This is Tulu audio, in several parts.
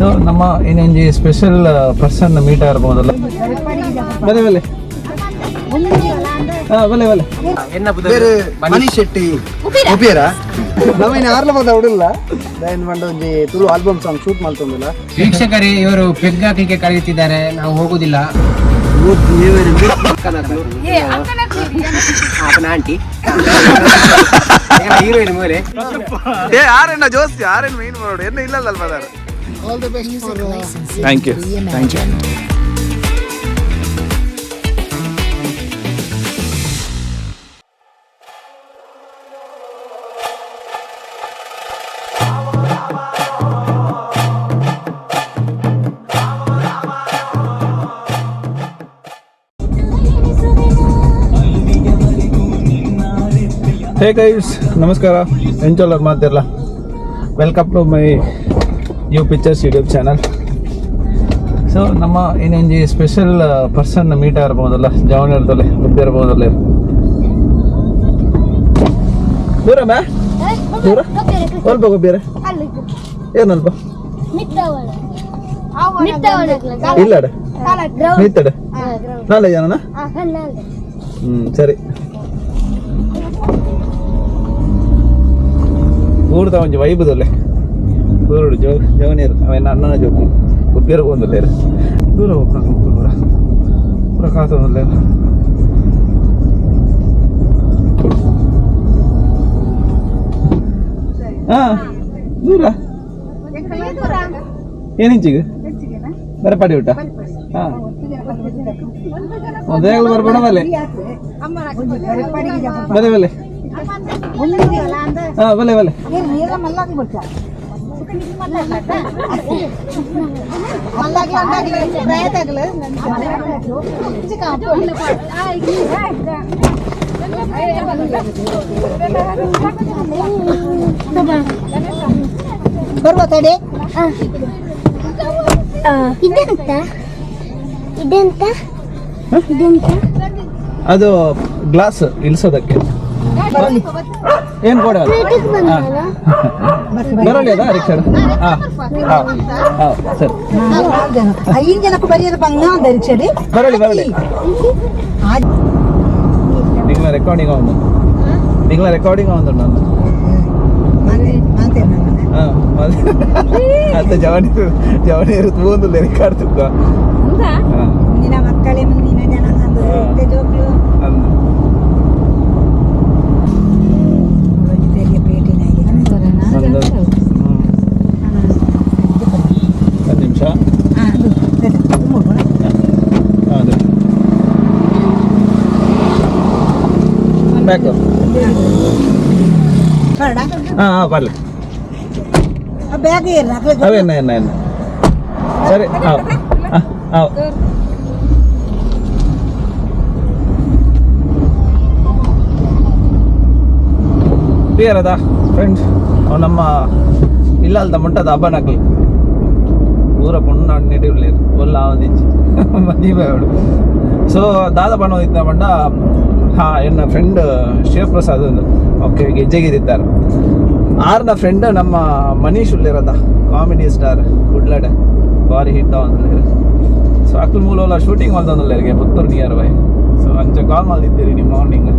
ಸೊ ನಮ್ಮ ಇನ್ನೊಂಜಿ ಸ್ಪೆಷಲ್ ಪರ್ಸನ್ ಮೀಟ್ ಆಗಿರ್ಬೋದಲ್ಲ. ಬಲೆ ಬಲೆ, ಹಾ ಬಲೆ ಬಲೆ. ಬೇರೆ ಮನೀಶ್ ಶೆಟ್ಟಿ ಉಪಿಯರ ನವೀನ ಆರ್ಲ ಬಂದ ಹುಡುಲ್ಲ ದಯನ್ ಬಂಡ ಒಂಜಿ ತುಳು ಆಲ್ಬಮ್ ಸಾಂಗ್ ಶೂಟ್ ಮಾಡ್ತೊಂದಿಲ್ಲ. ವೀಕ್ಷಕರೇ, ಇವರು ಪೆಗ್ ಹಾಕ್ಲಿಕ್ಕೆ ಕರೆಯುತ್ತಿದ್ದಾರೆ, ನಾವು ಹೋಗುದಿಲ್ಲ. ಆಂಟಿ ಹೀರೋಯಿನ್ ಮೇಲೆ. ಏ ಆರೆಣ್ಣ ಜೋಸ್ತಿ ಆರೆಣ್ಣ ಮೀನ್ ಮಾಡೋಡು ಎನ್ನ ಇಲ್ಲ ಅಲ್ವಾ. Thank you, thank you. Hey guys, ನಮಸ್ಕಾರ. ಎಂಚೋಲರ್ ಮಾತಿರಲ್ಲ, welcome to my new pictures YouTube channel. So ನಮ್ಮ ಇನ್ನೊಂಜಿ ಸ್ಪೆಷಲ್ ಪರ್ಸನ್ ಮೀಟ್ ಆಗಿರ್ಬೋದಲ್ಲ, ಜವನ್ ಇರ್ತಲ್ಲ, ಇರ್ಬೋದಲ್ಲ. ದೂರ ಮ್ಯಾ ದೂರ ಅಲ್ಪ ಗೊಬ್ಬಿಯರೆ ಏನಲ್ಪ ಇಲ್ಲಡೆ ಮೀತಡೆ ನಾಳೆ ಜನನ. ಹ್ಮ್ ಸರಿ, ಊರ್ದ ಒಂಜಿ ವೈಬುದಲ್ಲೇ ಊರುಡು ಜೋ ಜವನೀರು ಅವೇನ ಅಣ್ಣನ ಜೋಕು ಉಬ್ಬಿಯರು ಒಂದುಲ್ಲೇರು. ದೂರ ಹೋಗ್ನ ದೂರ ಪೂರ ಕಾತ ಒಂದುಲ್ಲೇರು. ಹಾ ದೂರ ಏನಿಂಚಿಗೆ ಬರಪಾಡಿ ಊಟ. ಹಾ ಒಂದೇ ಬರ್ಬೇಡ. ಬಲೆ ಬಲೆ ಬಲೆ, ಹಾ ಬಲೆ ಬಲೆ. ಬರುವ ತಡೆ. ಇದೆಂತ ಇದೆಂತ ಇದೆಂತ? ಅದು ಗ್ಲಾಸ್ ಇಳಿಸೋದಕ್ಕೆ. ಏನ್ ಕೊಡ ಬರಲಿ ಅದ ರಿಕ್ಷಾ. ಹಾ ಹಾ ಹಾ ಸರಿ. ಐದು ಜನಕ್ಕೂ ಬರೆಯೋದು ಬಂಗ ರಿಕ್ಷಡಿ. ಬರಲಿ ಬರಲಿ. ನಿಂಗಳ ರೆಕಾರ್ಡಿಂಗ್ ಒಂದು, ನಿಂಗಳ ರೆಕಾರ್ಡಿಂಗ್ ಒಂದು. ಅತ್ತ ಜವನಿ ಜವನಿ ಒಂದು ರೆಕಾರ್ಡ್ ತುಕ್ಕ. ಮುಂದಿನ ಮಕ್ಕಳೇ, ಮುಂದಿನ ಜನ ಅದು ಜೋಕ್ಲು. ಒಂದು ನಿಮಿಷ. ಅದು ಬ್ಯಾಕ್. ಹಾಂ ಹಾಂ ಬರಲಿ. ಬ್ಯಾಗ್. ಅವೇನ ಏನ ಏನ ಸರಿ. ಹಾಂ ಹಾಂ ಹಾಂ ಕ್ಲಿಯರ್ ಅದ ಫ್ರೆಂಡ್ಸ್. ನಮ್ಮ ಇಲ್ಲಲ್ದ ಮುಂಟದ ಹಬ್ಬನಕ್ಲು ಊರ ಪೊಣ್ಣು ನೆಟಿವ್ಲೇರು ಒಲ್ಲ ಆವದಿಜ್ಜಿ ಮದಿಮೆ ಅವಳು. ಸೊ ದಾದ ಬಣ್ಣ ಪಂಡ, ಹಾ ಎನ್ನ ಫ್ರೆಂಡ್ ಶಿವಪ್ರಸಾದ್ ಒಂದು ಓಕೆ ಗೆಜ್ಜೆಗಿರಿದ್ದಾರೆ. ಆರ್ನ ಫ್ರೆಂಡ್ ನಮ್ಮ ಮನೀಶ್ ಉಲ್ಲಿರದ, ಕಾಮಿಡಿ ಸ್ಟಾರ್ ಕುಡ್ಲಡೆ ಬಾರಿ ಹಿಟ್ ಆವೊಂದುಲ್ಲೆರ್. ಸೊ ಅಕ್ಲು ಮೂಲೋಲ ಶೂಟಿಂಗ್ ಮಲ್ತೊಂದುಲ್ಲೆರ್ಗೆ ಪುತ್ತೂರು ನಿಯರ್ ಬೈ. ಸೊ ಅಂಚ ಕಾಲ್ ಮಲ್ದಿತ್ತೀರಿ ನಿಮ್ಮ ಮಾರ್ನಿಂಗ್.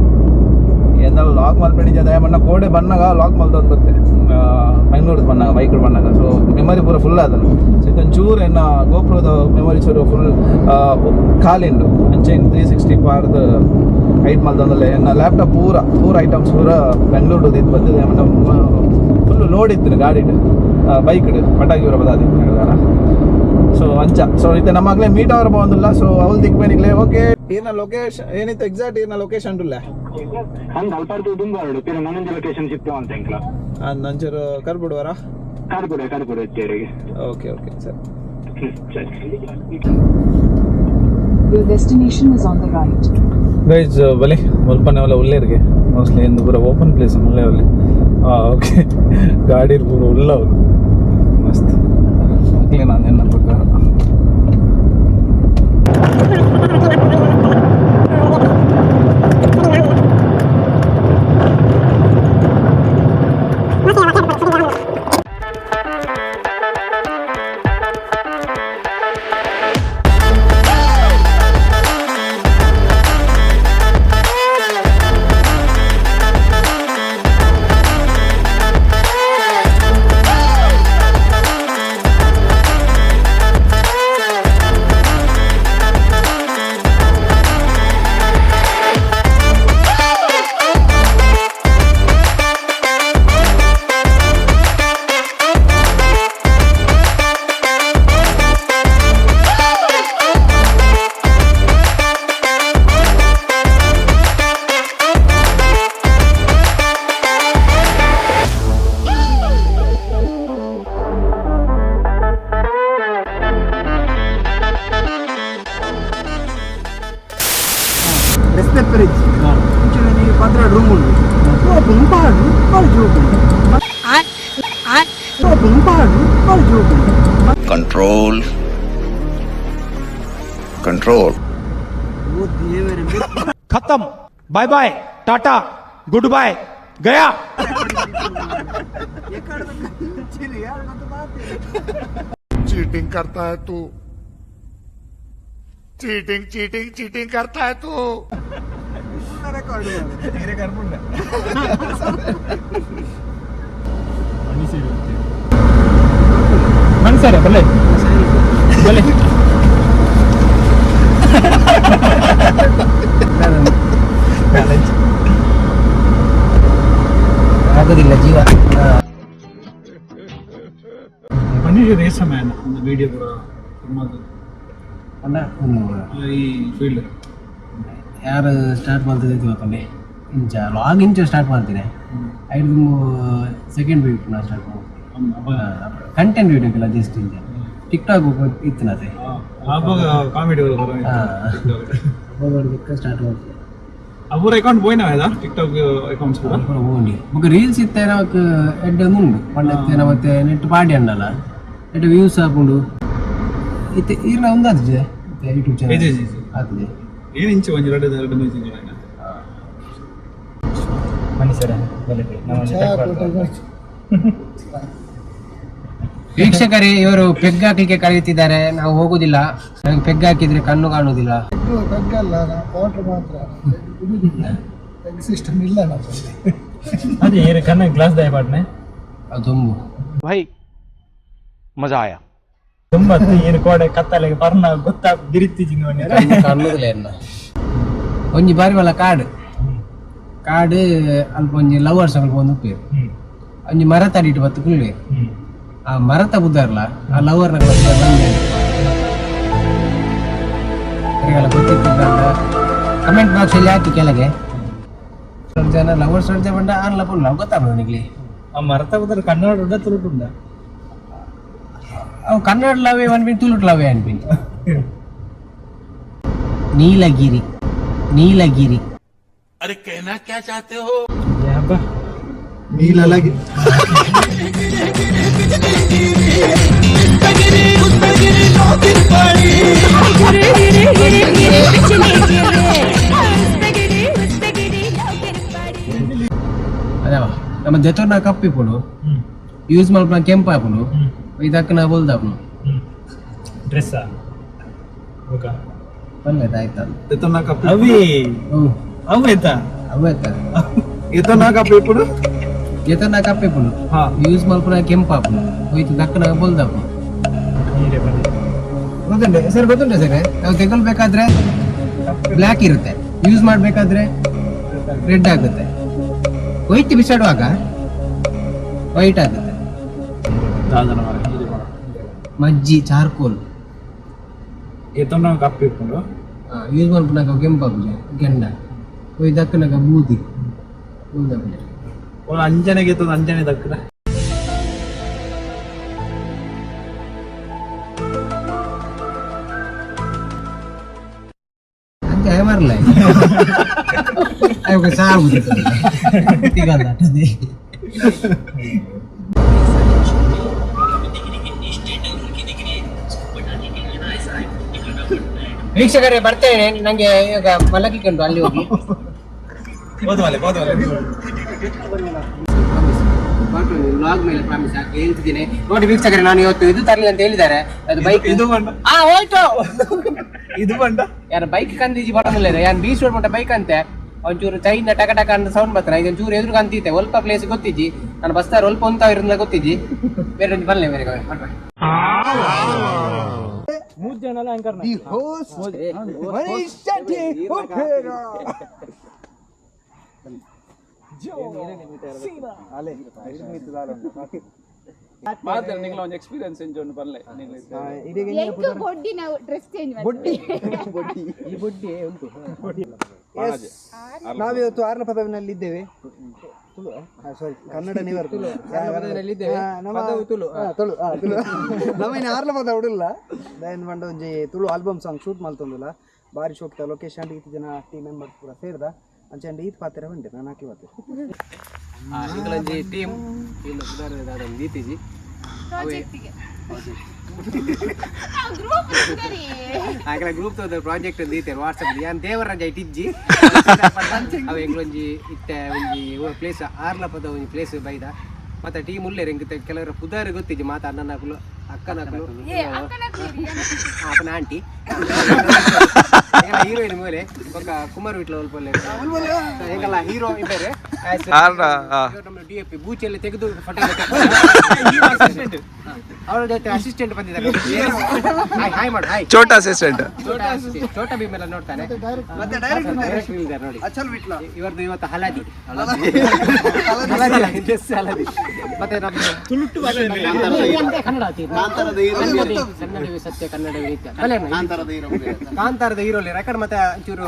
ಎಂದಲ್ಲ ಲಾಗ್ ಮಲ್ಪೆಡಿ ಜನ ಬಣ್ಣ ಕೋಡೆ ಬಣ್ಣಗ ಲಾಗ್ ಮಲ್ತೊಂದು ಬತ್ತೆ ಬೆಂಗಳೂರು ಬಣ್ಣಗ ಬೈಕ್ ಬಣ್ಣಗ. ಸೊ ಮೆಮೊರಿ ಪೂರ ಫುಲ್ ಆದನು. ಸೊ ಇದೊಂದು ಎನ್ನ ಗೋಪ್ರೋದ ಮೆಮೊರಿ ಚೂರು ಫುಲ್ ಖಾಲಿ ಉಂಡು. ಅಂಚೆ 360 ಪಾರ್ದ್ ಹೈಟ್ ಮಲ್ತೊಂದುಲ್ಲೆ. ಎನ್ನ ಲ್ಯಾಪ್ಟಾಪ್ ಪೂರ ಪೂರ ಐಟಮ್ಸ್ ಪೂರ ಬೆಂಗಳೂರು ಇದು ಬರ್ತದೆ. ಫುಲ್ ಲೋಡ್ ಇತ್ತು ಗಾಡಿಡ್ ಬೈಕ್ಡ್ ಪಟಾಕಿ ಪೂರ ಬದಾದಿತ್ತು. ಸೊ ಅಂಚ ಸೊ ಇತ್ತೆ ನಮ್ಮಗ್ಲೇ ಮೀಟ್ ಅವರ ಬಂದಿಲ್ಲ. ಸೊ ಅವಳು ದಿಕ್ಬೇನಿಗ್ಲೆ ಓಕೆ. ಏನ ಲೊಕೇಶನ್ ಏನಿತ್ತು ಎಕ್ಸಾಕ್ಟ್? ಏನ ಲೊಕೇಶನ್ ಉಲ್ಲ? ಅಂದ್ ಅಲ್ಪಾರ್ದು ದುಂಬಾರಡು ಪಿರ ನನಂಜಿ ಲೊಕೇಶನ್ ಶಿಫ್ಟ್ ಅಂತ ಎಂಕ್ಲ. ನಂಚೂರು ಕರ್ಬಿಡುವರ? ಕರ್ಬುಡೆ ಕರ್ಬುಡೆ ಇತ್ತೇರಿಗೆ. Okay okay sir. ಸರಿ. Your destination is on the right. Guys, ಬಲಿ ಮುಲ್ಪನೆ ಅವಲ್ಲ ಉಲ್ಲೇರಿಗೆ ಮೋಸ್ಟ್ಲಿ ಎಂದು ಪೂರ ಓಪನ್ ಪ್ಲೇಸ್ ಮುಲ್ಲೆ ಒಲ್ಲೆ. ಹಾಂ ಓಕೆ, ಗಾಡಿ ಪೂರ ಉಲ್ಲ ಅವರು ಮಸ್ತ್ ಕ್ಲೀನ್ ಎನ್ನ ಪ್ರಕಾರ. ದೆಪ್ಪರಿಜ್ಜಿ ಇಂಚಿನ 12 ರೂಮ್ ಉಂಡು ಓಪನ್ ಪಾಡು ಕಾಲೇಜ್ ಓಪನ್ ಓಪನ್ ಪಾಡು ಕಾಲೇಜ್ ಓಪನ್. Control control. ಓ ದೇವರೇ! खत्म, bye bye, tata, good bye, गया। चीटिंग करता है तू, चीटिंग चीटिंग चीटिंग करता है तू। ಮನ್ಸರೆ ಬಲ್ಲೆ ಬಲ್ಲೆ. ಆಗೋದಿಲ್ಲ ಜೀವ. ಮನುಷ್ಯ ರೇಸ ಮ್ಯಾನ್ ಒಂದು ವಿಡಿಯೋ ಪೂರ ಅಣ್ಣ. ಈ ಫೀಲ್ಡ್. ಯಾರು ಸ್ಟಾರ್ಟ್ ಮಾಡ್ತಿದ್ದೆ ತಿಳ್ಕೊಂಡೆ. ಇಂಚ ಲಾಗ್ ಇಂಚ ಸ್ಟಾರ್ಟ್ ಮಾಡ್ತೀನಿ. ಐದು ಸೆಕೆಂಡ್ ವೀಕ್ ನಾ ಸ್ಟಾರ್ಟ್ ಮಾಡ್ತೀನಿ ಕಂಟೆಂಟ್ ವೀಡಿಯೋಕ್ಕೆಲ್ಲ. ಜಸ್ಟ್ ಇಂಚ ಟಿಕ್ ಟಾಕ್ ಇತ್ತು ನಾತೆ. ಕಾಮಿಡಿ. ಸ್ಟಾರ್ಟ್ ಮಾಡ್ತೀನಿ. ಅವರ ಅಕೌಂಟ್ ಪೋಯಿನ ಟಿಕ್ ಟಾಕ್ ಅಕೌಂಟ್ಸ್ ಕೂಡ. ಅಲ್ಪ ಓಣಿ ಬೊಕ ರೀಲ್ಸ್ ಇತ್ತೆ ನಮಕ್ ಎಡ್ಡೆ ಉಂಡು ಪಂಡ ಇತ್ತೆ ಮತ್ತೆ ನೆಟ್ ಪಾಡಿ ಅಂಡಲ ನೆಟ್ ವ್ಯೂಸ್ ಆಪುಂಡು. ಇತ್ತೆ ಈರ್ನ ಒಂದಾತಿಜೆ ಯೂಟ್ಯೂಬ್ ಚಾನಲ್ ಆತಿದೆ. ಏನು ಇಂಚು ಒಂಜಿ ಎರಡು ಎರಡು ಮೂರು ತಿಂಗಳು. ಮನುಷ್ಯರ. ವೀಕ್ಷಕರೇ, ಇವರು ಪೆಗ್ ಹಾಕ್ಲಿಕ್ಕೆ ಕರೆಯುತ್ತಿದ್ದಾರೆ. ನಾವು ಹೋಗುದಿಲ್ಲ. ನನಗೆ ಪೆಗ್ ಹಾಕಿದ್ರೆ ಕಣ್ಣು ಕಾಣುದಿಲ್ಲ. ಅದೇ ಏರು ಕಣ್ಣ ಗ್ಲಾಸ್ ದಾಯ ಪಾಟ್ನೆ. ಅದು ತುಂಬು. भाई, मजा आया। ತುಂಬ ಏನು ಕೋಡೆ ಕತ್ತಲೆಗೆ ಬರ್ನ ಗೊತ್ತಾ ಬಿರಿತಿಜಿ. ಕಣ್ಣು ಕಾಣುದಿಲ್ಲ ಎನ್ನ. ಒಂಜಿ ಬಾರಿ ಬಲ್ಲ ಕಾಡು ಕಾಡು ಅಲ್ಪ ಒಂಜಿ ಲವರ್ಸ್ ಅಲ್ಪ ಒಂದು ಉಪ್ಪೇರು ಒಂಜಿ ಮರ ತಡಿಟ್ಟು ಬತ್ತು ಕುಳ್ಳುವೆ. ಆ ಮರತ ಬುದ್ದಾರ್ಲ ಆ ಲವರ್ ಗೊತ್ತಿತ್ತು. ಕಮೆಂಟ್ ಬಾಕ್ಸ್ ಅಲ್ಲಿ ಹಾಕಿ ಕೆಳಗೆ. ಜನ ಲವರ್ಸ್ ಬಂಡ ಆನ್ಲ ಪುಲ್ಲ ಗೊತ್ತಾಗ ನಿಗ್ಲಿ. ಆ ಮರತ ಬದಲು ಕನ್ನಡ ಉಂಡ ತುಳುಟುಂಡ? ಅವು ಕನ್ನಡ ಲವೇ ಅನ್ಪಿನ್, ತುಳುಟ್ ಲವೇ ಅನ್ಪಿನ್. ನೀಲಗಿರಿ ನೀಲಗಿರಿ. ಹಬ್ಬ. ನೀಲಲಾಗಿ. ಅದೇವ ನಮ್ಮ ಜೊತೆ ಕಪ್ಪಿಪುಡು ಯೂಸ್ ಮಲ್ಪನ ಕೆಂಪಾಪುಂಡು, ಇದಕ್ಕೆ ನಾ ಬೋಲ್ದಾಪುನು. Dress okay. ಪಲ್ಲೆ ಆಯ್ತಾ? ಅವಿ. ಓ. ಅವು ಆಯ್ತಾ? ಅವು ಆಯ್ತಾ? ಎತ್ತನ ಕಪ್ಪು ఇప్పుడు. ಜೊತೆ ಕಪ್ಪಿಪುಡು ಯೂಸ್ ಮಲ್ಪನ ಕೆಂಪಾಪುಂಡು, ಹೋಯ್ತು ದಕ್ಕನ ಬೋಲ್ದಾಪುನು. ನೀರೇ ಬನ್ನಿ. ಗೊತ್ತುಂಟೆ ಸರ್, ಗೊತ್ತುಂಟೆ ಸರ್. ನಾವು ತಗೊಳ್ಬೇಕಾದ್ರೆ ಬ್ಲ್ಯಾಕ್ ಇರುತ್ತೆ, ಯೂಸ್ ಮಾಡಬೇಕಾದ್ರೆ ರೆಡ್ ಆಗುತ್ತೆ, ವೈಟ್ ಬಿಸಾಡುವಾಗ ವೈಟ್ ಆಗುತ್ತೆ. ದಾದನ ಮರ ನೀರೇ ಬರ. ಮಜ್ಜಿ ಚಾರ್ಕೋಲ್. ಎತ್ತನ ಕಪ್ಪು ಇಟ್ಕೊಂಡು. ಯೂಸ್ ಮಲ್ಪನಾಗ ಕೆಂಪಾಪುಜೆ ಗೆಂಡ ಹೋಯ್ ದಕ್ಕನಾಗ ಬೂದಿ ಬೂದಾಪುಜೆ. ಒಂದು ಅಂಜನೆಗೆ ಎತ್ತದ ಅಂಜನೆ ದಕ್ಕದ. ಅಂಚೆ ಮರಲ ಅಯ್ಯೋ ಸಾರು ತಿಗಲ್ಲ. ವೀಕ್ಷಕರೇ, ಬರ್ತೇನೆ. ನಂಗೆ ಈಗ ಮಲಗಿಕೊಂಡು ಅಲ್ಲಿ ಹೋಗಿ. ಹೋದ್ವಲೆ ಹೋದ್ವಲೆ. ವ್ಲಾಗ್ ಮೇಲೆ ಪ್ರಾಮಿಸ್ ಹಾಕಿ ಹೇಳ್ತಿದ್ದೀನಿ ನೋಡಿ ವೀಕ್ಷಕರೇ. ನಾನು ಇವತ್ತು ಇದು ತರಲಿಲ್ಲ ಅಂತ ಹೇಳಿದ್ದಾರೆ. ಅದು ಬೈಕ್ ಇದು ಬಂಡ. ಆ ಹೋಯ್ತು. ಇದು ಬಂಡ. ಯಾರ ಬೈಕ್ ಕಂದಿಜಿ ಬರೋದಿಲ್ಲ. ಯಾನ್ ಬೀಚ್ ರೋಡ್ ಮಟ್ಟ ಬೈಕ್ ಅಂತೆ. ಒಂಚೂರು ಚೈನ್ ಟಕ ಟಕ ಅಂತ ಸೌಂಡ್ ಬರ್ತಾರೆ. ಈಗ ಒಂಚೂರು ಎದುರು ಅಂತಿತ್ತೆ. ಒಲ್ಪ ಪ್ಲೇಸ್ ಗೊತ್ತಿಜ್ಜಿ. ನಾನು ಬಸ್ತಾರ ಒಲ್ಪ ಅಂತ ಇರೋದಿಲ್ಲ ಗೊತ್ತಿಜ್ಜಿ. ಬೇರೆ ಒಂಜಿ ಬಲ್ಲೆ ಬೇರೆ. The host Manish Shetty ಉಪ್ಪೇರ. ಮಾತ್ರ ನಿಂಗ್ಲ ಒಂಜಿ ಎಕ್ಸ್ಪೀರಿಯನ್ಸ್ ಎಂಜ ಉಂಡು ಪನ್ಲೆ ನಿಂಗ್ಲ. ಎಂಕ್ ಬೊಡ್ಡಿ, ನಾವು ಡ್ರೆಸ್ ಚೇಂಜ್. ಬೊಡ್ಡಿ. ಈ ಬೊಡ್ಡಿ ಉಂಟು. Yes. ನಾವಿವತ್ತು ಆರ್ನ ಪದವಿನಲ್ಲಿ ಇದ್ದೇವೆ. ಸಾರಿ, ಕನ್ನಡ ನೀವು. ಪದವಿನಲ್ಲಿ ಇದ್ದೇವೆ. ಪದವು ತುಳು. ತುಳು ತುಳು. ನಮ್ಮ ಇನ್ನು ಆರ್ಲ ಪದ ಉಡಿಲ್ಲ. ದಯನ್ ಪಂಡ ಒಂಜಿ ತುಳು ಆಲ್ಬಮ್ ಸಾಂಗ್ ಶೂಟ್ ಮಲ್ತೊಂದುಲ್ಲ. ಬಾರಿ ಶೋಕ್ತ ಲೊಕೇಶನ್ ಈತ್ ಜನ ಟೀಮ್ ಮೆಂಬರ್ಸ್ ಪೂರ ಸೇರ್ದ ಅಂಚೆ ಈತ್ ಪಾತೆರ ಉಂಡೆ ನಾನು ಹಾಕಿ ಪಾತೆರ. ಎಂಕಲೊಂಜಿ ಟೀಮ್ ಇಲ್ಲ ಪುದರ್ ದಾದ ದೀತಿಜಿ. ಪ್ರಾಜೆಕ್ಟ್ಗೆ ಗ್ರೂಪ್. ಆಕಲ ಗ್ರೂಪ್ ತೋದ ಪ್ರಾಜೆಕ್ಟ್ ದೀತೆರ್ ವಾಟ್ಸಪ್. ಯಾನ್ ದೇವರಾಜ ಇಟ್ಟಿಜ್ಜಿ. ಅವು ಎಂಕ್ಲೊಂಜಿ ಇತ್ತೆ ಒಂಜಿ ಪ್ಲೇಸ್ ಆರ್ಲಪದ ಒಂಜಿ ಪ್ಲೇಸ್ ಬೈದ. ಮತ್ತೆ ಟೀಮ್ ಉಲ್ಲೇರ್. ಎಂಕ್ ಕೆಲವರ ಪುದರ್ ಗೊತ್ತಿಜ್ಜಿ. ಮಾತ ಅಣ್ಣನಕುಲು, ಅಕ್ಕನಕುಲು. ಅಪ್ಪನ ಆಂಟಿ ಹೀರೋಯಿನ್ ಮೇಲೆ ಬೊಕ್ಕ ಕುಮಾರ್ ವಿಟ್ಲ ಒಲ್ಪ ಎಂಕಲ್ಲ ಹೀರೋ ಇದ್ದಾರೆ. ನಮ್ಮ D F P ಬೂಚಿಯಲ್ಲಿ ತೆಗೆದು ಫೋಟೋ. ಅವರ ಜೊತೆ ಅಸಿಸ್ಟೆಂಟ್ ಬಂದಿದ್ದಾರೆ. ಹಾಯ್ ಹಾಯ್ ಮಾಡು, ಹಾಯ್. ಚೋಟಾ ಅಸಿಸ್ಟೆಂಟ್. ಚೋಟಾ ಭೀಮ್ ಎಲ್ಲ ನೋಡ್ತಾನೆ. ಮತ್ತೆ ಡೈರೆಕ್ಟ್ ಡೈರೆಕ್ಟರ್ ಇದ್ದಾರೆ ನೋಡಿ. ಅಚಲ್ ವಿಟ್ಲ. ಇವರದ್ದು ಇವತ್ತು ಹಳದಿ ಡ್ರೆಸ್, ಹಳದಿ. ಮತ್ತೆ ನಮ್ಮ ಕನ್ನಡ, ಕನ್ನಡವೇ ಸತ್ಯ, ಕನ್ನಡವೇ ನಿತ್ಯ. ಭಲೆ ಅಣ್ಣ. ಕಾಂತಾರದ ಹೀರೋ ರೆಕಾರ್ಡ್. ಮತ್ತೆ ಒಂಚೂರು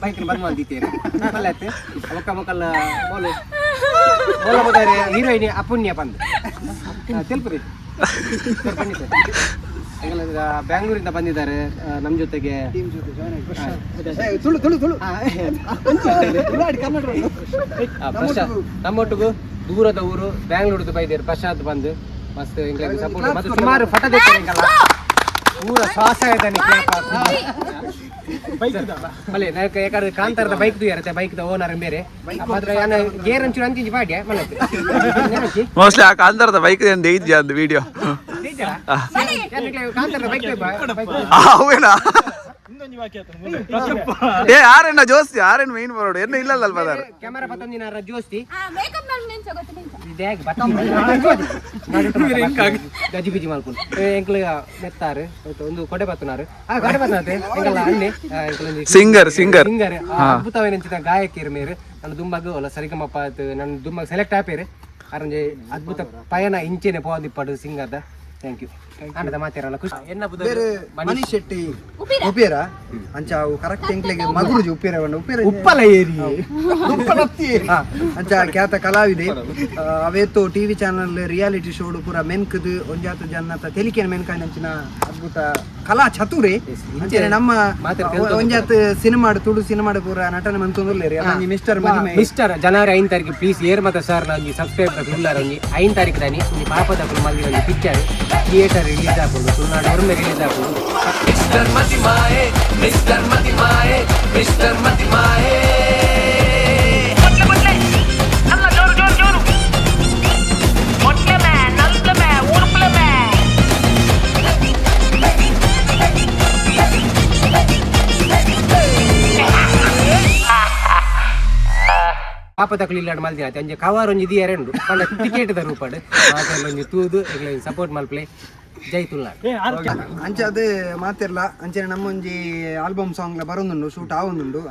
ಬೈಕ್ ಬಂದ್ ಮಾಡ್ದಿದ್ದೀರಿ. ಭಲೆ ಆಯ್ತು. ಬೊಕ್ಕ ಮೊಕಲ್ಲ ಬೋಲು ಬೋಲ ಬದಾರೆ. ಹೀರೋಯಿನ್ ಅಪುಣ್ಯ ಬಂದು ತೆಲ್ಪುರಿ ಸರ್, ಬನ್ನಿ ಸರ್. ಎಂಗಲ ಬ್ಯಾಂಗ್ಳೂರಿಂದ ಬಂದಿದ್ದಾರೆ ನಮ್ಮ ಜೊತೆಗೆ. ಟೀಮ್ ಜೊತೆ ಜಾಯ್ನ್ ಆಗಿ ತುಳು ತುಳು ತುಳು ಕನ್ನಡ. ಪ್ರಶಾಂತ್ ನಮ್ಮೊಟ್ಟಿಗೂ ದೂರದ ಊರು ಬ್ಯಾಂಗ್ಳೂರ್ದು ಬೈದೇರು ಪ್ರಶಾಂತ್ ಬಂದು ಮಸ್ತ್ ಎಂಗ್ಲಿಗೆ ಸಪೋರ್ಟ್ ಮತ್ತು ಸುಮಾರು ಫಟ ದೇತಾರೆ. ಎಂಕಲ್ಲ ಪೂರ ಶ್ವಾಸ ಆಯ್ತಾನೆ. ಬಲೆ ಯಾಕಂದ್ರೆ ಕಾಂತಾರದ ಬೈಕ್ ಇರುತ್ತೆ, ಬೈಕ್ ಓನರ್ ಬೇರೆ. ಮಾತ್ರ ಯಾನ ಗೇರ್ ಒಂಚೂರು ಅಂಚಿಂಚಿ ಪಾಡ್ಯ ಮನೆ. ಮೋಸ್ಟ್ಲಿ ಆ ಕಾಂತಾರದ ಬೈಕ್ ಏನು ದೇಯ್ದ್ಯಾ ಅಂದ್ ವಿಡಿಯೋ. ಕಾಂತಾರದ ಬೈಕ್ ಬೈಕ್. ಅವೇನಾ? ಏ ಆರೇನ ಜೋಸ್ತಿ, ಆರೇನ್ ಮೈನ್ ಬರೋಡು ಎನ್ನ ಇಲ್ಲ ಅಲ್ವಾ ದಾರ. ಕ್ಯಾಮರಾ ಪತ್ತೊಂದಿನ ಜೋಸ್ತಿ. ಮೇಕಪ್ ನಾನು ನೆನ್ಸ ಗೊತ್ತು ನೆನ್ಸ. ಇದ್ಯಾಗ ಗಜಿ ಬಿಜಿ ಮಲ್ಕೊಂಡು ಎಂಕ್ಲು ಮೆತ್ತಾರು ಒಂದು ಕೊಡೆ ಬತ್ತನಾರು. ಆ ಕೊಡೆ ಬತ್ತನಾತೆ ಎಂಕಲ್ಲ ಅಣ್ಣೆ ಎಂಕಲೊಂಜಿ singer singer. Singer, ಅದ್ಭುತವೇನಂಚಿನ ಗಾಯಕಿಯರು ಮೇರು. ನನ್ನ ದುಂಬಗ್ ಒಲ್ಲ ಸರಿಗಮಪ್ಪ ಆತು. ನನ್ನ ದುಂಬಗ್ ಸೆಲೆಕ್ಟ್ ಆಪೇರು. ಅರಂಜೆ ಅದ್ಭುತ ಪಯಣ ಇಂಚೆನೆ ಪೋದಿಪ್ಪಡು ಸಿಂಗರ್ದ. Thank you ಆನದ ಮಾತಿರಲ್ಲ ಖುಷಿ ಎನ್ನ. ಬೇರೆ ಮನೀಶ್ ಶೆಟ್ಟಿ ಉಪಿಯರ ಅಂಚ ಅವು ಕರೆಕ್ಟ್ ಎಂಕ್ಲೆಗೆ ಮಗುರುಜಿ ಉಪ್ಪಿರ ಬಂಡ ಉಪ್ಪಿರ. ಉಪ್ಪಲ ಏರಿ. ಉಪ್ಪಲತ್ತಿ ಅಂಚ ಖ್ಯಾತ ಕಲಾವಿದೆ. ಅವೇತು TV channel reality ಶೋಡು ಪೂರ ಮೆನ್ಕದು ಒಂಜಾತ ಜನ್ನತ ತೆಲಿಕೆನ ಮೆನ್ಕಾಂಚಿನ ಅದ್ಭುತ ಕಲಾ ಚತುರೆ. ಅಂಚನೆ ನಮ್ಮ ಒಂಜಾತ ಸಿನಿಮಾಡ್ ತುಳು ಸಿನಿಮಾಡ್ ಪೂರ ನಟನೆ ಮಂತೊಂದುಲ್ಲೇರಿ. ಅದಂಜಿ ಮಿಸ್ಟರ್ ಮದಿಮೆ. ಮಿಸ್ಟರ್ ಜನವರಿ 5 ತಾರೀಕು. ಪ್ಲೀಸ್ ಏರ್ ಮತ್ತೆ ಸರ್ ಒಂಜಿ ಸಬ್ಸ್ಕ್ರೈಬ್ ಉಲ್ಲಾರ. ಒಂಜಿ 5 ತಾರೀಕು ದಾನಿ ಒಂಜಿ ಪಾಪದ ಮಲ್ದಿನ ಒಂಜಿ picture theatre release ಆಪುಂಡು. ತುಳುನಾಡು ಒರ್ಮೆ ರಿಲೀಸ್ ಆಪುಂಡು. Mister Mathimaye, mister Mathimaye, mister Mathimaye. ಪಾಪದಕುಲು ಇಲ್ಲಾಡ್ ಮಲ್ದಿನ ಒಂಜಿ ಕವರ್ ಒಂಜಿ ದಿಯರೆ ಉಂಡು ಪಂಡ ಟಿಕೆಟ್ ದ ರೂಪಡ್ ಮಾತೆರ್ಲ ಒಂಜಿ ತೂದು ಸಪೋರ್ಟ್ ಮಲ್ಪಲೆ. ಜೈ ತುಳುನಾಡು. ಅಂಚ ಅದು ಮಾತಿರ್ಲ. ಅಂಚನೆ ನಮ್ಮೊಂಜಿ ಆಲ್ಬಮ್ ಸಾಂಗ್ ಲ ಬರೊಂದುಂಡು, ಶೂಟ್ ಆವೊಂದುಂಡು.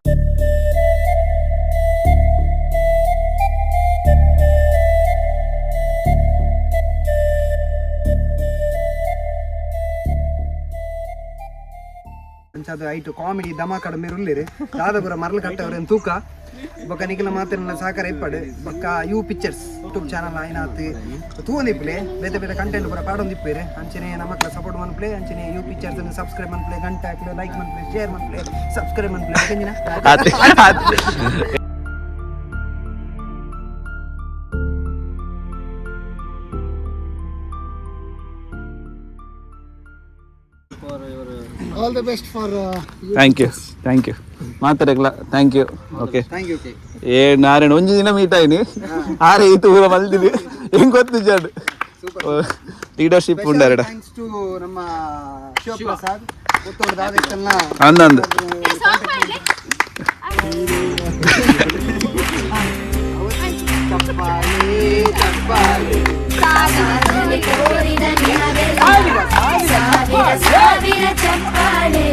ಅಂಚ ಅದು ಐಟು ಕಾಮಿಡಿ ಧಮಾಕಡ ಮೇರುಲ್ಲೇರು ದಾದಪುರ ಮರಳು ಕಟ್ಟವ್ರೇನು ತೂಕ. ಬೊಕ್ಕ ನಿಖಿಲ ಮಾತಿರ್ನ ಸಾಕಾರ ಇಪ್ಪಡು. ಬೊಕ್ಕ you pictures YouTube channel ಆಯ್ನಾತ್ ತೂವೊಂದಿಪ್ಪಲೆ. ಬೇತೆ ಬೇತೆ ಕಂಟೆಂಟ್ ಪೂರ ಪಾಡೊಂದಿಪ್ಪೇರು. ಅಂಚನೆ ನಮಕ್ಲ ಸಪೋರ್ಟ್ ಮನ್ಪ್ಲೆ. ಅಂಚನೆ you pictures subscribe ಮನ್ಪ್ಲೆ, ಗಂಟೆ ಹಾಕ್ಲೆ, ಲೈಕ್ ಮನ್ಪ್ಲೆ, ಶೇರ್ ಮನ್ಪ್ಲೆ, ಸಬ್ಸ್ಕ್ರೈಬ್ ಮನ್ಪ್ಲೆ. ಓಕೆಂಜಿನ. All the best for thank you, thank you ಮಾತಾಡಕ್ಲ. Thank you. Okay. Thank you. ಏ ನಾರಾಯಣ ಒಂಜಿ ದಿನ ಮೀಟ್ ಆಯ್ನಿ. ಆರೆ ಈತ ಊರ ಮಲ್ದಿನಿ ಹೆಂಗ್ ಗೊತ್ತಿಜ್ಜಾಡು ಲೀಡರ್ಶಿಪ್ ಉಂಡಾರಡ. Thanks to ನಮ್ಮ ಶಿವಪ್ರಸಾದ್ ಪುತ್ತೂರು ದಾದೆತ್ತಲ್ನ. ಅಂದಂದು. ಚಪ್ಪಾಳೆ ಚಪ್ಪಾಳೆ. ಕೋರಿದ ನಿಮಗೆಲ್ಲ ಸಾವಿರ ಸಾವಿರ ಚಪ್ಪಾಳೆ.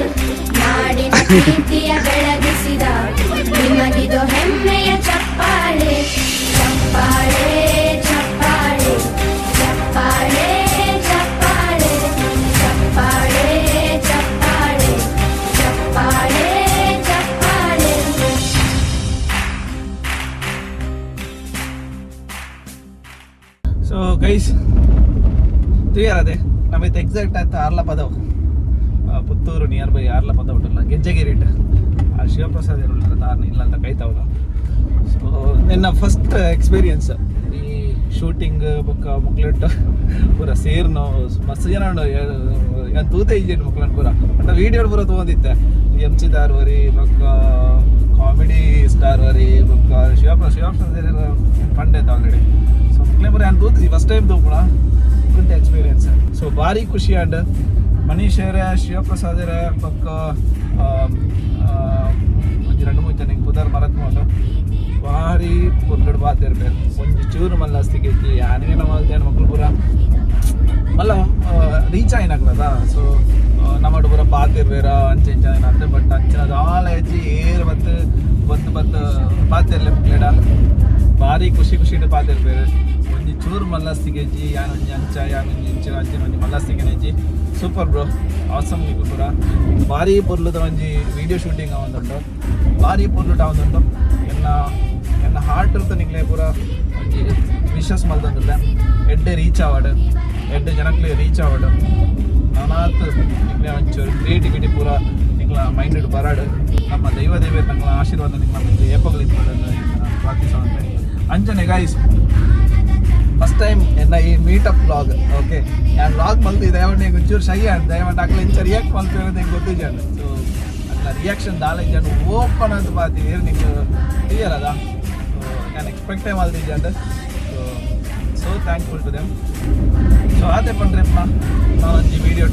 ನಾಡಿನ ಕೀರ್ತಿಯ ಬೆಳಗಿಸಿದ ನಿಮಗಿದು ಹೆಮ್ಮೆಯ ಚಪ್ಪಾಳೆ. ಚಪ್ಪಾಳೆ ಚಪ್ಪಾಳೆ ಚಪ್ಪಾಳೆ ಚಪ್ಪಾಳೆ ಚಪ್ಪಾಳೆ ಚಪ್ಪಾಳೆ ಚಪ್ಪಾಳೆ ಚಪ್ಪಾಳೆ. ಸೊ ಗೈಸ್, ತೂಯರದೆ ನಮ್ಮೈತೆ ಎಕ್ಸಾಕ್ಟ್ ಆಯ್ತು ಆರ್ಲ ಪದವು. ಪುತ್ತೂರು ನಿಯರ್ ಬೈ ಯಾರ್ಲ ಪದ ಬಿಟ್ಟಲ್ಲ ಗೆಜ್ಜೆಗಿರಿಟ್ ಆ ಶಿವಪ್ರಸಾದ್ ಇರುಳ್ಳ ತಾರ್ನ ಇಲ್ಲ ಅಂತ ಕೈತಾವಲ್ಲ. ಸೊ ನಿನ್ನ ಫಸ್ಟ್ ಎಕ್ಸ್ಪೀರಿಯನ್ಸ್ ಈ ಶೂಟಿಂಗ್ ಬೊಕ್ಕ ಮುಕ್ಲೆಟ್ ಪೂರ ಸೇರ್ನು. ಮಸ್ತ್ ಜನ ಉಂಡು, ಯಾನ್ ತೂತೆ ಇಜ್ಜೆಂಡ್ ಮುಕ್ಲನ್ ಪೂರ. ಬಟ್ ವೀಡಿಯೋ ಪೂರ ತಗೊಂಡಿತ್ತೆ. ಎಂ ಸಿ ದಾರ್ ವರಿ, ಬೊಕ್ಕ ಕಾಮಿಡಿ ಸ್ಟಾರ್ ವರಿ, ಬೊಕ್ಕ ಶಿವಪ್ರಸಾದ್ ಪಂಡೆ ಆಲ್ರೆಡಿ. ಸೊ ಮುಕ್ಲೆ ಪೂರ ಯಾನ್ ತೂತಿಜಿ, ಫಸ್ಟ್ ಟೈಮ್ ತೂಪುಣ. Good experience. ಸೊ ಭಾರಿ ಖುಷಿ ಆಂಡ್. ಮನೀಶ್ ಶಿವಪ್ರಸಾದರ, ಬೊಕ್ಕ ಒಂಜಿ ರಡ್ಡ್ ಮೂಜಿ ಜನ ಪುದರ್ ಮರತ್ ಮೋಲು. ಭಾರಿ ಪೊರ್ಲುಡು ಬಾತಿರ್ಬೇಕು. ಒಂಜಿ ಚೂರು ಮಲ್ಲಸ್ತಿಗೆ ಇಜ್ಜಿ. ಯಾನಿಗೆ ಮಲ್ತೇನೆ ಮಕ್ಕಳು ಪೂರ ಮಲ್ಲ ರೀಚ್ ಆಯ್ನಕ್ಲದ. ಸೊ ನಮ್ಮಡು ಪೂರ ಪಾತಿರ್ಬೇರ ಅಂಚೆ ಇಂಚ ಅಂತೆ. ಬಟ್ ಅಂಚಿನ ದಾಲ ಹೆಜ್ಜಿ ಏರ್ ಬತ್ತು ಬತ್ತು ಬತ್ತು ಪಾತಿರ್ಲೆ ಮುಕ್ಲೇಡ. ಭಾರಿ ಖುಷಿ ಖುಷಿಡ್ ಪಾತಿರ್ಬೇರು. ಒಂಜಿ ಚೂರು ಮಲ್ಲಸ್ತಿಗೆ ಇಜ್ಜಿ. ಯಾನ್ ಒಂಜಿ ಅಂಚ, ಯಾನ್ ಒಂಜಿ ಇಂಚ, ಅಂಚಿನ ಒಂಜಿ ಮಲ್ಲಸ್ತಿಗೆ ಇಜ್ಜಿ. Super bro, awesome. ನಿಕ್ಲು ಪೂರ ಭಾರಿ ಪೊರ್ಲುದ ಒಂಜಿ ವಿಡಿಯೋ ಶೂಟಿಂಗ್ ಆವೊಂದುಂಡು. ಭಾರಿ ಪೊರ್ಲುಟ ಆವೊಂದುಂಡು. ಎನ್ನ ಎನ್ನ ಹಾರ್ಟ್ ಇರ್ತ ನಿಕ್ಲೆ ಪೂರ ಒಂಜಿ ವಿಶಸ್ ಮಲ್ತೊಂದುಲ್ಲೆ. ಎಡ್ಡೆ ರೀಚ್ ಆವಡ್, ಎಡ್ಡೆ ಜನಕ್ಲೆ ರೀಚ್ ಆವಡ್. ನಾನಾತ್ ನಿಕ್ಲೆ ಒಂಚೂರು ಕ್ರಿಯೇಟಿವಿಟಿ ಪೂರ ನಿಕ್ಲ ಮೈಂಡ್ ಬರಾಡ್. ನಮ್ಮ ದೈವ ದೇವೇರ್ ನಂಗಳ ಆಶೀರ್ವಾದ ನಿಕ್ಲ ಮಿತ್ತ್ ಏಪೊಗ್ಲ ಇಪ್ಪಡ್ ಪ್ರಾರ್ಥಿಸೋಂತೆ. ಅಂಚನೆ ಗೈಸ್, ಫಸ್ಟ್ ಟೈಮ್ ಎನ್ನ ಈ ಮೀಟಪ್ ವ್ಲಾಗ್, ಓಕೆ. ಯಾನ್ ವ್ಲಾಗ್ ಮಲ್ತು ದಯವಂಡ ಒಂಚೂರು ಶೈ ಆಂಡ್. ದಯವಂಡ ಅಕ್ಲೆ ಇಂಚ ರಿಯಾಕ್ಟ್ ಮಲ್ಪೇರು ಎಂಕ್ ಗೊತ್ತಿಜ್ಜಾಂಡ್. ಸೊ ಅಕ್ಲ ರಿಯಾಕ್ಷನ್ ದಾಲ ಇಜ್ಜಾಂಡ್. ಓಪನ್ ಆದ್ ಪಾತಿ ನಿಂಗೆ ಕ್ಲಿಯರ್ ಅದ. ಸೊ ನಾನು ಎಕ್ಸ್ಪೆಕ್ಟೇ ಮಲ್ತಿಜ್ಜಾಂಡ್. So so thankful to them. So ಆತೆ ಪಂಡ್ರೆಪ್ಪ ನಾನೊಂಜಿ ವೀಡಿಯೋ.